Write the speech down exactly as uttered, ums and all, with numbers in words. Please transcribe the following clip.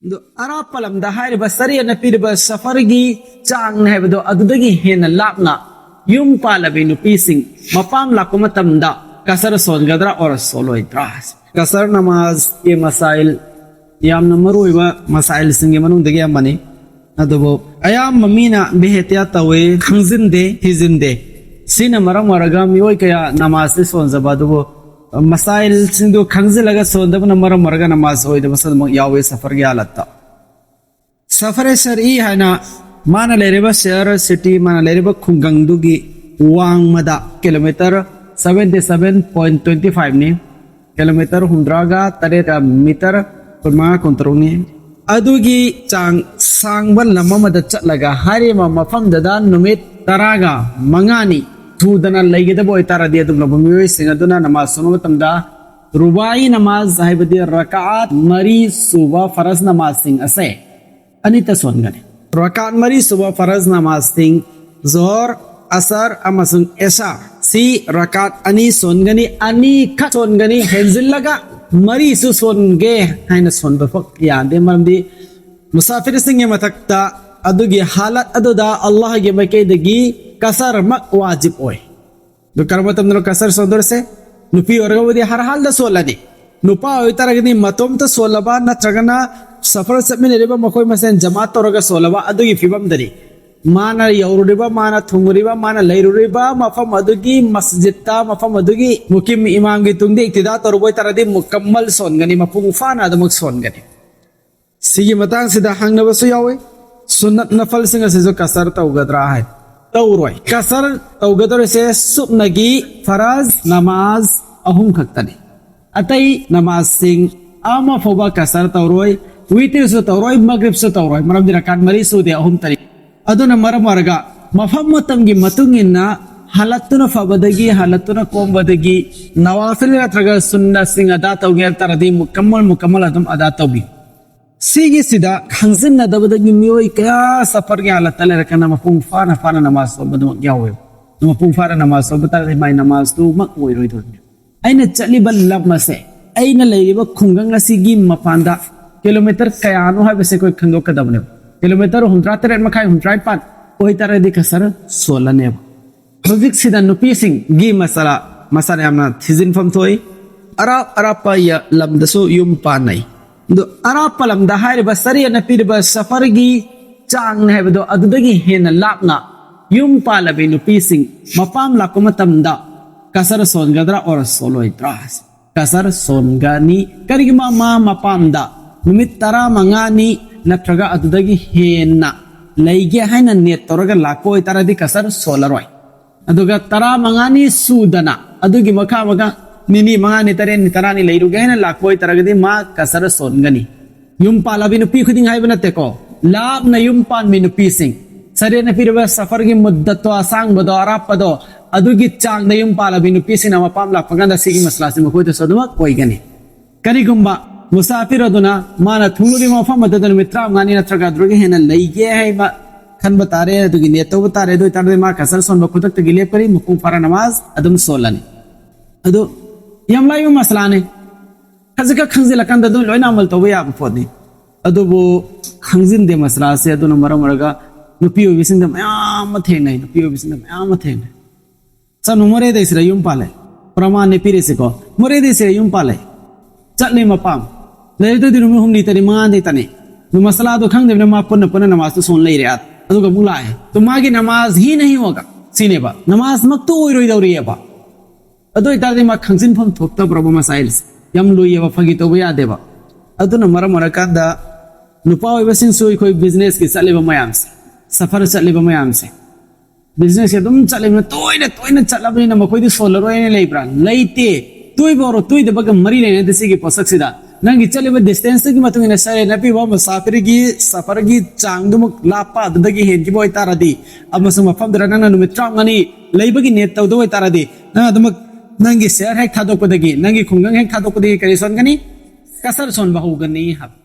ꯑꯗꯨ ꯑꯔꯥꯞꯄ ꯂꯝꯗ ꯍꯥꯏꯔꯤꯕ ꯁꯔꯤꯌꯠꯅ ꯄꯤꯔꯤꯕ ꯁꯐꯔꯒꯤ ꯆꯥꯡ ꯍꯥꯏꯕꯗꯣ ꯑꯗꯨꯗꯒꯤ ꯍꯦꯟꯅ ꯂꯥꯞꯅ ꯌꯨꯝ ꯄꯥꯜꯂꯕꯤ ꯅꯨꯄꯤꯁꯤꯡ ꯃꯄꯥꯝ ꯂꯥꯛꯄ ꯃꯇꯝꯗ ꯀꯁꯔ ꯁꯣꯟꯒꯗ꯭ꯔꯥ ꯑꯣꯔ ꯁꯣꯜꯂꯣꯏꯗ꯭ꯔꯥ? ꯀꯁꯔ ꯅꯃꯥꯖꯀꯤ ꯃꯁꯥꯏꯜ ꯌꯥꯝꯅ ꯃꯔꯨꯑꯣꯏꯕ ꯃꯁꯥꯏꯜꯁꯤꯡꯒꯤ ꯃꯅꯨꯡꯗꯒꯤ ꯑꯃꯅꯤ꯫ ꯑꯗꯨꯕꯨ ꯑꯌꯥꯝꯕ ꯃꯤꯅ ꯕꯦꯍꯦꯇꯤꯌꯥ ꯇꯧꯋꯦ, ꯈꯪꯖꯤꯟꯗꯦ, ꯊꯤꯖꯤꯟꯗꯦ꯫ ꯁꯤꯅ ꯃꯔꯝ ꯑꯣꯏꯔꯒ ꯃꯤꯑꯣꯏ ꯀꯌꯥ ꯅꯃꯥꯖꯁꯤ ꯁꯣꯟꯖꯕ ꯑꯗꯨꯕꯨ ꯃꯁꯥꯏꯜꯁꯤꯡꯗꯨ ꯈꯪꯖꯤꯜꯂꯒ ꯁꯣꯟꯗꯕꯅ ꯃꯔꯝ ꯑꯣꯏꯔꯒ ꯅꯃꯥꯖ ꯑꯣꯏꯗꯕꯁꯨ ꯑꯗꯨꯃꯛ ꯌꯥꯎꯋꯤ ꯁꯐꯔꯒꯤ ꯍꯥꯂꯠꯇ꯫ ꯁꯐꯔ ꯁꯔꯤ ꯍꯥꯏꯅ ꯃꯥꯅ ꯂꯩꯔꯤꯕ ꯁꯍꯔ, ꯁꯤꯇꯤ, ꯃꯥꯅ ꯂꯩꯔꯤꯕ ꯈꯨꯡꯒꯪꯗꯨꯒꯤ ꯋꯥꯡꯃꯗ kilometre seventy seven point twenty ꯐꯥꯏꯚꯅꯤ꯫ ꯀꯤꯂꯣꯃꯤꯇꯔ ꯍꯨꯝꯗ꯭ꯔꯥꯒ ꯇꯔꯦꯠ, ꯃꯤꯇꯔ ꯀꯨꯟꯃꯉꯥ ꯀꯨꯟꯇꯔꯨꯛꯅꯤ꯫ ꯑꯗꯨꯒꯤ ꯆꯥꯡ ꯁꯥꯡꯕ ꯂꯝ ꯑꯃꯗ ꯆꯠꯂꯒ ꯍꯥꯏꯔꯤꯕ ꯃꯐꯝꯗꯨꯗ ꯅꯨꯃꯤꯠ ꯇꯔꯥꯒ ꯃꯉꯥꯅꯤ ꯊꯨꯗꯅ ꯂꯩꯒꯗꯕ ꯑꯣꯏꯇꯥꯔꯗꯤ ꯑꯗꯨꯒꯨꯝꯂꯕ ꯃꯤꯑꯣꯏꯁꯤꯡ ꯑꯗꯨꯅ ꯅꯃꯥꯖ ꯁꯣꯟꯕ ꯃꯇꯝꯗ ꯔꯨꯕꯥꯏ ꯅꯃꯥꯖ ꯍꯥꯏꯕꯗꯤ ꯔꯀꯥꯠ ꯃꯔꯤ ꯁꯨꯕ ꯐꯔꯖ ꯅꯃꯥꯖꯁꯤꯡ ꯑꯁꯦ ꯑꯅꯤꯇ ꯁꯣꯟꯒꯅꯤ꯫ ꯔꯀꯥꯠ ꯃꯔꯤ ꯁꯨꯕ ꯐꯔꯖ ꯅꯃꯥꯖꯁꯤꯡ ꯖꯣꯍꯔ, ꯑꯁꯔ ꯑꯃꯁꯨꯡ ꯑꯦꯁꯥ ꯁꯤ ꯔꯀꯥꯠ ꯑꯅꯤ ꯁꯣꯟꯒꯅꯤ꯫ ꯑꯅꯤꯈꯛ ꯁꯣꯟꯒꯅꯤ, ꯍꯦꯟꯖꯤꯜꯂꯒ ꯃꯔꯤꯁꯨ ꯁꯣꯟꯒꯦ ꯍꯥꯏꯅ ꯁꯣꯟꯕ ꯐꯛ ꯌꯥꯗꯦ꯫ ꯃꯔꯝꯗꯤ ꯃꯨꯁꯥꯐꯤꯔꯁꯤꯡꯒꯤ ꯃꯊꯛꯇ ꯑꯗꯨꯒꯤ ꯍꯥꯂꯠ ꯑꯗꯨꯗ ꯑꯜꯂꯥꯍꯒꯤ ꯃꯥꯏꯀꯩꯗꯒꯤ ꯀꯁꯔꯃꯛ ꯋꯥꯖꯤꯕ ꯑꯣꯏ꯫ ꯑꯗꯨ ꯀꯔꯝꯕ ꯃꯇꯝꯗꯅꯣ ꯀꯁꯔ ꯁꯣꯟꯗꯣꯔꯤꯁꯦ? ꯅꯨꯄꯤ ꯑꯣꯏꯔꯒꯕꯨꯗꯤ ꯍꯔ ꯍꯥꯜꯗ ꯁꯣꯜꯂꯅꯤ꯫ ꯅꯨꯄꯥ ꯑꯣꯏꯇꯥꯔꯒꯗꯤ ꯃꯇꯣꯝꯇ ꯁꯣꯜꯂꯕ ꯅꯠꯇ꯭ꯔꯒꯅ ꯁꯐꯔ ꯆꯠꯃꯤꯟꯅꯔꯤꯕ ꯃꯈꯣꯏ ꯃꯁꯦꯟ ꯖꯃꯥꯠ ꯇꯧꯔꯒ ꯁꯣꯜꯂꯕ ꯑꯗꯨꯒꯤ ꯐꯤꯕꯝꯗꯅꯤ꯫ ꯃꯥꯅ ꯌꯧꯔꯨꯔꯤꯕ, ꯃꯥꯅ ꯊꯨꯡꯉꯨꯔꯤꯕ, ꯃꯥꯅ ꯂꯩꯔꯨꯔꯤꯕ ꯃꯐꯝ ꯑꯗꯨꯒꯤ ꯃꯁꯖꯤꯠꯇ, ꯃꯐꯝ ꯑꯗꯨꯒꯤ ꯃꯨꯀꯤꯝ ꯏꯃꯥꯝꯒꯤ ꯇꯨꯡꯗ ꯏꯛꯇꯤꯗꯥ ꯇꯧꯔꯨꯕ ꯑꯣꯏꯇꯥꯔꯗꯤ ꯃꯨꯀꯝꯃꯜ ꯁꯣꯟꯒꯅꯤ, ꯃꯄꯨꯡ ꯐꯥꯅ ꯑꯗꯨꯃꯛ ꯁꯣꯟꯒꯅꯤ꯫ ꯁꯤꯒꯤ ꯃꯇꯥꯡꯁꯤꯗ ꯍꯪꯅꯕꯁꯨ ꯌꯥꯎꯏ, ꯁꯨꯟꯅꯠ ꯅꯐꯜꯁꯤꯡ ꯑꯁꯤꯁꯨ ꯀꯁꯔ ꯇꯧꯒꯗ꯭ꯔꯥ ꯍꯥꯏ꯫ ꯇꯧꯔꯣꯏ꯫ ꯀꯁꯔ ꯇꯧꯒꯗꯧꯔꯤꯁꯦ ꯁꯨꯞꯅꯒꯤ ꯐꯔꯖ ꯅꯃꯥꯖ ꯑꯍꯨꯝ ꯈꯛꯇꯅꯤ꯫ ꯑꯇꯩ ꯅꯃꯥꯖꯁꯤꯡ ꯑꯃ ꯐꯥꯎꯕ ꯀꯁꯔ ꯇꯧꯔꯣꯏ꯫ ꯋꯤꯇꯤꯔꯁꯨ ꯇꯧꯔꯣꯏ, ꯃꯒ꯭ꯔꯤꯕꯁꯨ ꯇꯧꯔꯣꯏ, ꯃꯔꯝꯗꯤ ꯔꯀꯥꯠ ꯃꯔꯤ ꯁꯨꯗꯦ, ꯑꯍꯨꯝ ꯇꯅꯤ꯫ ꯑꯗꯨꯅ ꯃꯔꯝ ꯑꯣꯏꯔꯒ ꯃꯐꯝ ꯃꯇꯝꯒꯤ ꯃꯇꯨꯡ ꯏꯟꯅ ꯍꯥꯂꯠꯇꯨꯅ ꯐꯕꯗꯒꯤ, ꯍꯥꯂꯠꯇꯨꯅ ꯀꯣꯝꯕꯗꯒꯤ ꯅꯋꯥꯐꯤꯜ ꯅꯠꯇ꯭ꯔꯒ ꯁꯨꯟꯅꯁꯤꯡ ꯑꯗꯥ ꯇꯧꯒꯦ ꯍꯥꯏꯕ ꯇꯥꯔꯗꯤ ꯃꯨꯀꯝꯃꯜ ꯃꯨꯀꯝꯃꯜ ꯑꯗꯨꯝ ꯑꯗꯥ ꯇꯧꯕꯤ꯫ ꯁꯤꯒꯤꯁꯤꯗ ꯈꯪꯖꯤꯟꯅꯗꯕꯗꯒꯤ ꯃꯤꯑꯣꯏ ꯀꯌꯥ ꯁꯐꯔꯒꯤ ꯍꯥꯂꯠꯇ ꯂꯩꯔꯀꯥꯟꯗ ꯃꯄꯨꯡ ꯐꯥꯅ ꯐꯥꯅ ꯅꯃꯥꯖ ꯁꯣꯟꯕꯗꯨꯃꯛ ꯌꯥꯎꯋꯦꯕ꯫ ꯃꯄꯨꯡ ꯐꯥꯅ ꯅꯃꯥꯖ ꯁꯣꯟꯕ ꯇꯥꯔꯗꯤ ꯃꯥꯏ ꯅꯃꯥꯖꯇꯨꯃꯛ ꯑꯣꯏꯔꯣꯏꯗꯣꯏꯅꯦ꯫ ꯑꯩꯅ ꯆꯠꯂꯤꯕ ꯂꯝ ꯑꯁꯦ, ꯑꯩꯅ ꯂꯩꯔꯤꯕ ꯈꯨꯡꯒꯪ ꯑꯁꯤꯒꯤ ꯃꯄꯥꯟꯗ ꯀꯤꯂꯣꯃꯤꯇꯔ ꯀꯌꯥꯅꯣ ꯍꯥꯏꯕꯁꯦ ꯑꯩꯈꯣꯏ ꯈꯪꯗꯣꯛꯀꯗꯕꯅꯦꯕ꯫ ꯀꯤꯂꯣꯃꯤꯇꯔ ꯍꯨꯝꯗ꯭ꯔꯥ ꯇꯔꯦꯠ ꯃꯈꯥꯏ, ꯍꯨꯝꯗ꯭ꯔꯥ ꯅꯤꯄꯥꯟ ꯑꯣꯏꯇꯥꯔꯗꯤ ꯀꯁꯔ ꯁꯣꯜꯂꯅꯦꯕ꯫ ꯍꯧꯖꯤꯛꯁꯤꯗ ꯅꯨꯄꯤꯁꯤꯡꯒꯤ ꯃꯁꯥꯂꯥ, ꯃꯁꯥꯂꯥ ꯌꯥꯝꯅ ꯊꯤꯖꯤꯟꯐꯝ ꯊꯣꯛꯏ꯫ ꯑꯔꯥꯞ ꯑꯔꯥꯞꯄ ꯌ-, ꯂꯝꯗꯁꯨ ꯌꯨꯝ ꯄꯥꯟꯅꯩ꯫ ꯑꯗꯣ ꯑꯔꯥꯞꯄ ꯂꯝꯗ ꯍꯥꯏꯔꯤꯕ ꯁꯔꯦꯅ ꯄꯤꯔꯤꯕ ꯁꯐꯔꯒꯤ ꯆꯥꯡꯅ ꯍꯥꯏꯕꯗꯣ ꯑꯗꯨꯗꯒꯤ ꯍꯦꯟꯅ ꯂꯥꯞꯅ ꯌꯨꯝ ꯄꯥꯜꯂꯕꯤ ꯅꯨꯄꯤꯁꯤꯡ ꯃꯄꯥꯝ ꯂꯥꯛꯄ ꯃꯇꯝꯗ ꯀꯁꯔ ꯁꯣꯟꯒꯗ꯭ꯔꯥ ꯑꯣꯔ ꯁꯣꯜꯂꯣꯏꯗ꯭ꯔꯥ? ꯀꯁꯔ ꯁꯣꯟꯒꯅꯤ꯫ ꯀꯔꯤꯒꯨꯝꯕ ꯃꯥ ꯃꯄꯥꯝꯗ ꯅꯨꯃꯤꯠ ꯇꯔꯥꯃꯉꯥꯅꯤ ꯅꯠꯇ꯭ꯔꯒ ꯑꯗꯨꯗꯒꯤ ꯍꯦꯟꯅ ꯂꯩꯒꯦ ꯍꯥꯏꯅ ꯅꯦꯠ ꯇꯧꯔꯒ ꯂꯥꯛꯄ ꯑꯣꯏꯇꯥꯔꯗꯤ ꯀꯁꯔ ꯁꯣꯜꯂꯔꯣꯏ꯫ ꯑꯗꯨꯒ ꯇꯔꯥꯃꯉꯥꯅꯤ ꯁꯨꯗꯅ ꯑꯗꯨꯒꯤ ꯃꯈꯥ ꯑꯃꯒ ꯅꯤꯅꯤ, ꯃꯉꯥꯅꯤ, ꯇꯔꯦꯠꯅꯤ, ꯇꯔꯥꯅꯤ ꯂꯩꯔꯨꯒꯦ ꯍꯥꯏꯅ ꯂꯥꯛꯄ ꯑꯣꯏꯇꯥꯔꯒꯗꯤ ꯃꯥ ꯀꯁꯔ ꯁꯣꯟꯒꯅꯤ꯫ ꯌꯨꯝ ꯄꯥꯜꯂꯕꯤ ꯅꯨꯄꯤ ꯈꯨꯗꯤꯡ ꯍꯥꯏꯕ ꯅꯠꯇꯦꯀꯣ, ꯂꯥꯞꯅ ꯌꯨꯝ ꯄꯥꯟꯕꯤ ꯅꯨꯄꯤꯁꯤꯡ, ꯁꯔꯦꯅ ꯄꯤꯔꯤꯕ ꯁꯐꯔꯒꯤ ꯃꯨꯗꯠꯇꯣ, ꯑꯁꯥꯡꯕꯗꯣ, ꯑꯔꯥꯞꯄꯗꯣ, ꯑꯗꯨꯒꯤ ꯆꯥꯡꯗ ꯌꯨꯝ ꯄꯥꯜꯂꯕꯤ ꯅꯨꯄꯤꯁꯤꯡꯅ ꯃꯄꯥꯝ ꯂꯥꯛꯄ ꯀꯥꯟꯗ ꯁꯤꯒꯤ ꯃꯁꯂꯥꯁꯤ ꯃꯈꯣꯏꯗꯁꯨ ꯑꯗꯨꯃꯛ ꯑꯣꯏꯒꯅꯤ꯫ ꯀꯔꯤꯒꯨꯝꯕ ꯃꯨꯁꯥꯐꯤꯔ ꯑꯗꯨꯅ ꯃꯥꯅ ꯊꯨꯡꯂꯨꯔꯤꯕ ꯃꯐꯝ ꯑꯗꯨꯗ ꯅꯨꯃꯤꯠ ꯇꯔꯥꯃꯉꯥꯅꯤ ꯅꯠꯇ꯭ꯔꯒ ꯑꯗꯨꯗꯒꯤ ꯍꯦꯟꯅ ꯂꯩꯒꯦ ꯍꯥꯏꯕ ꯈꯟꯕ ꯇꯥꯔꯦ, ꯑꯗꯨꯒꯤ ꯅꯤꯌꯠ ꯇꯧꯕ ꯇꯥꯔꯦ, ꯑꯗꯨ ꯑꯣꯏꯇꯥꯔꯗꯤ ꯃꯥ ꯀꯁꯔ ꯁꯣꯟꯕ ꯈꯨꯗꯛꯇꯒꯤ ꯂꯦꯞꯀꯅꯤ, ꯃꯄꯨꯡ ꯐꯥꯅ ꯅꯃꯥꯖ ꯑꯗꯨꯝ ꯁꯣꯜꯂꯅꯤ꯫ ꯑꯗꯨ ꯌꯥꯝ ꯂꯥꯏꯕ ꯃꯁꯂꯥꯅꯤ꯫ ꯈꯖꯤꯛꯈꯛ ꯈꯪꯖꯤꯜꯂꯀꯥꯟꯗ ꯑꯗꯨꯝ ꯂꯣꯏꯅ ꯑꯃꯜ ꯇꯧꯕ ꯌꯥꯕ ꯄꯣꯠꯅꯤ꯫ ꯑꯗꯨꯕꯨ ꯈꯪꯖꯤꯟꯗꯦ ꯃꯁꯂꯥꯁꯦ, ꯑꯗꯨꯅ ꯃꯔꯝ ꯑꯣꯏꯔꯒ ꯅꯨꯄꯤ ꯑꯣꯏꯕꯤꯁꯤꯡꯗ ꯃꯌꯥꯝ ꯑꯃ ꯊꯦꯡꯅꯩ, ꯅꯨꯄꯤ ꯑꯣꯏꯕꯤꯁꯤꯡꯗ ꯃꯌꯥꯝ ꯑꯃ ꯊꯦꯡꯅꯩ꯫ ꯆꯠꯅꯨ, ꯃꯣꯔꯦꯗꯩꯁꯤꯗ ꯌꯨꯝ ꯄꯥꯜꯂꯦ꯫ ꯄ꯭ꯔꯃꯥꯟꯅꯦ ꯄꯤꯔꯤꯁꯤꯀꯣ, ꯃꯣꯔꯦꯗꯩꯁꯤꯗ ꯌꯨꯝ ꯄꯥꯜꯂꯦ, ꯆꯠꯂꯦ ꯃꯄꯥꯝ꯫ ꯂꯩꯔꯛꯇꯗꯤ ꯅꯨꯃꯤꯠ ꯍꯨꯝꯅꯤ ꯇꯅꯤ, ꯃꯉꯥꯅꯤ ꯇꯅꯤ꯫ ꯑꯗꯨ ꯃꯁꯂꯥꯗꯣ ꯈꯪꯗꯕꯅꯤꯅ ꯃꯥ ꯄꯨꯟꯅ ꯄꯨꯟꯅ ꯅꯃꯥꯖꯇꯣ ꯁꯣꯟ ꯂꯩꯔꯦ꯫ ꯑꯗꯨꯒ ꯑꯃꯨꯛ ꯂꯥꯛꯑꯦ꯫ ꯑꯗꯨ ꯃꯥꯒꯤ ꯅꯃꯥꯖ ꯍꯤ ꯅꯍꯤ ꯍꯣꯒꯥ ꯁꯤꯅꯦꯕ, ꯅꯃꯥꯖꯃꯛꯇ ꯑꯣꯏꯔꯣꯏꯗꯧꯔꯤꯑꯕ꯫ ꯑꯗꯨ ꯑꯣꯏꯇꯥꯔꯗꯤ ꯃꯥ ꯈꯪꯖꯤꯟꯐꯝ ꯊꯣꯛꯇꯕ꯭ꯔꯕ ꯃꯁꯥꯏꯜꯁꯦ? ꯌꯥꯝ ꯂꯨꯏꯌꯦꯕ, ꯐꯥꯒꯤ ꯇꯧꯕ ꯌꯥꯗꯦꯕ꯫ ꯑꯗꯨꯅ ꯃꯔꯝ ꯑꯣꯏꯔꯀꯥꯟꯗ ꯅꯨꯄꯥ ꯑꯣꯏꯕꯁꯤꯡꯁꯨ ꯑꯩꯈꯣꯏ ꯕꯤꯖꯤꯅꯦꯁꯀꯤ ꯆꯠꯂꯤꯕ ꯃꯌꯥꯝꯁꯦ, ꯁꯐꯔ ꯆꯠꯂꯤꯕ ꯃꯌꯥꯝꯁꯦ, ꯕꯤꯖꯤꯅꯦꯁꯁꯦ ꯑꯗꯨꯝ ꯆꯠꯂꯤꯕꯅꯤꯅ, ꯇꯣꯏꯅ ꯇꯣꯏꯅ ꯆꯠꯂꯕꯅꯤꯅ ꯃꯈꯣꯏꯗꯤ ꯁꯣꯜꯂꯔꯣꯏꯅ ꯂꯩꯕ꯭ꯔꯥ? ꯂꯩꯇꯦ꯫ ꯇꯣꯏꯕ ꯑꯣꯏꯔꯣ ꯇꯣꯏꯗꯕꯒ ꯃꯔꯤ ꯂꯩꯅꯗꯦ ꯁꯤꯒꯤ ꯄꯣꯠꯁꯛꯁꯤꯗ꯫ ꯅꯪꯒꯤ ꯆꯠꯂꯤꯕ ꯗꯤꯁꯇꯦꯟꯁꯇꯨꯒꯤ ꯃꯇꯨꯡ ꯏꯟꯅ ꯁꯔꯦꯅ ꯄꯤꯕ ꯃꯨꯁꯥꯐꯤꯔꯒꯤ ꯁꯐꯔꯒꯤ ꯆꯥꯡꯗꯨꯃꯛ ꯂꯥꯞꯄ ꯑꯗꯨꯗꯒꯤ ꯍꯦꯟꯈꯤꯕ ꯑꯣꯏꯇꯥꯔꯗꯤ, ꯑꯃꯁꯨꯡ ꯃꯐꯝꯗꯨꯗ ꯅꯪꯅ ꯅꯨꯃꯤꯠ ꯇꯔꯥꯃꯉꯥꯅꯤ ꯂꯩꯕꯒꯤ ꯅꯦꯠ ꯇꯧꯗꯕ ꯑꯣꯏꯇꯥꯔꯗꯤ, ꯅꯪ ꯑꯗꯨꯃꯛ ꯅꯪꯒꯤ ꯁꯍꯔ ꯍꯦꯛ ꯊꯥꯗꯣꯛꯄꯗꯒꯤ, ꯅꯪꯒꯤ ꯈꯨꯡꯒꯪ ꯍꯦꯛ ꯊꯥꯗꯣꯛꯄꯗꯒꯤ ꯀꯔꯤ ꯁꯣꯟꯒꯅꯤ? ꯀꯁꯔ ꯁꯣꯟꯕ ꯍꯧꯒꯅꯤ ꯍꯥꯏꯕ꯫